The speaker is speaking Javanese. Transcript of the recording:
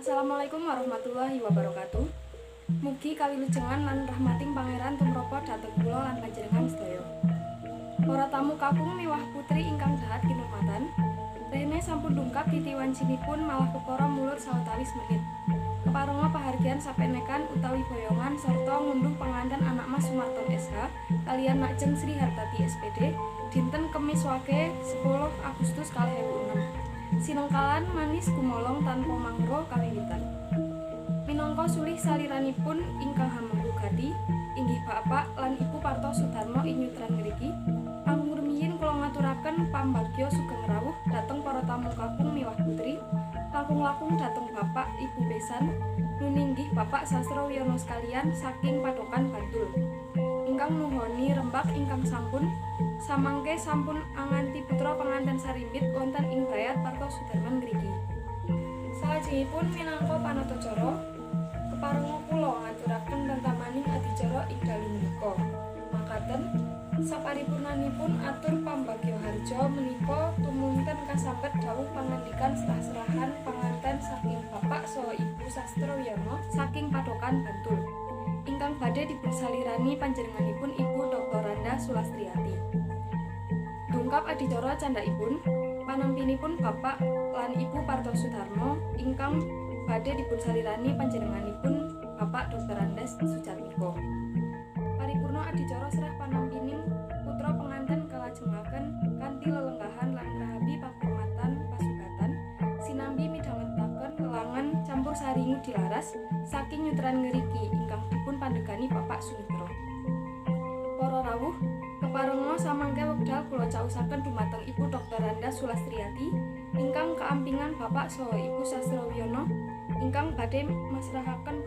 Assalamualaikum warahmatullahi wabarakatuh. Mugi kawilujengan lan rahmating Pangeran tumrapa dhateng kula lan panjenengan sedaya. Para tamu kakung miwah putri ingkang dahat kinurmatan, rene sampun dungkap titi wancinipun malah kepara mulur sawetawis menit. Keparenga pahargyan sapenekan utawi boyongan sarta ngunduh panganten anak Mas Sumarton SH kaliyan Nak Jeng Sri Hartati SPD dinten Kemis Wage 10 Agustus 2006. Sinengkalan manis gumolong tanpa mangro kawiwitan. Minangka sulih saliranipun ingkang hamengku gati inggih Bapak lan Ibu Parto Sudarmo ing nyutran ngriki. Langkung rumiyin kula ngaturaken pambagya sugeng rawuh dhateng para tamu kakung miwah putri, langkung-langkung dhateng Bapak Ibu besan nuninggih Bapak Sastro Wiyono sekalian saking Padokan Bantul. Ingkang nuhoni rembag ingkang sampun samangke sampun anganti putra penganten sarimbit wonten ing brayat Parto Sudarman ngriki. Salajengipun minangka panatacara, keparenga kula ngaturaken tentamaning adicara ing dalu menika. Makaten saparipurnanipun atur pambagya harja menika tumunten kasambet dawuh pangandikan serah-serahan panganten saking Bapak saha Ibu Sastro Wiyono saking Padokan Bantul. Ingkang badhe dipunsalirani panjenenganipun Ibu Dr. Randa Sulastriati. Dungkap adicara candhakipun, panampinipun Bapak lan Ibu Parto Sudarmo ingkang badhe dipunsalirani panjenenganipun Bapak Dr. Andes Sujatmiko. Paripurna adicara serah panampining putra penganten kalajengaken kanthi lelenggahan lan ngrahabi pakurmatan pasugatan sinambi midhangetaken lelangan campur sari ngudi laras saking nyutran ngeriki ingkang dipun pandegani Bapak Sumitra. Para rawuh, keparenga samangke wekdal kula caosaken dumateng Ibu Dr. Randa Sulastriati ingkang kaampingan Bapak saha Ibu Sastrowiyono ingkang badhe masrahaken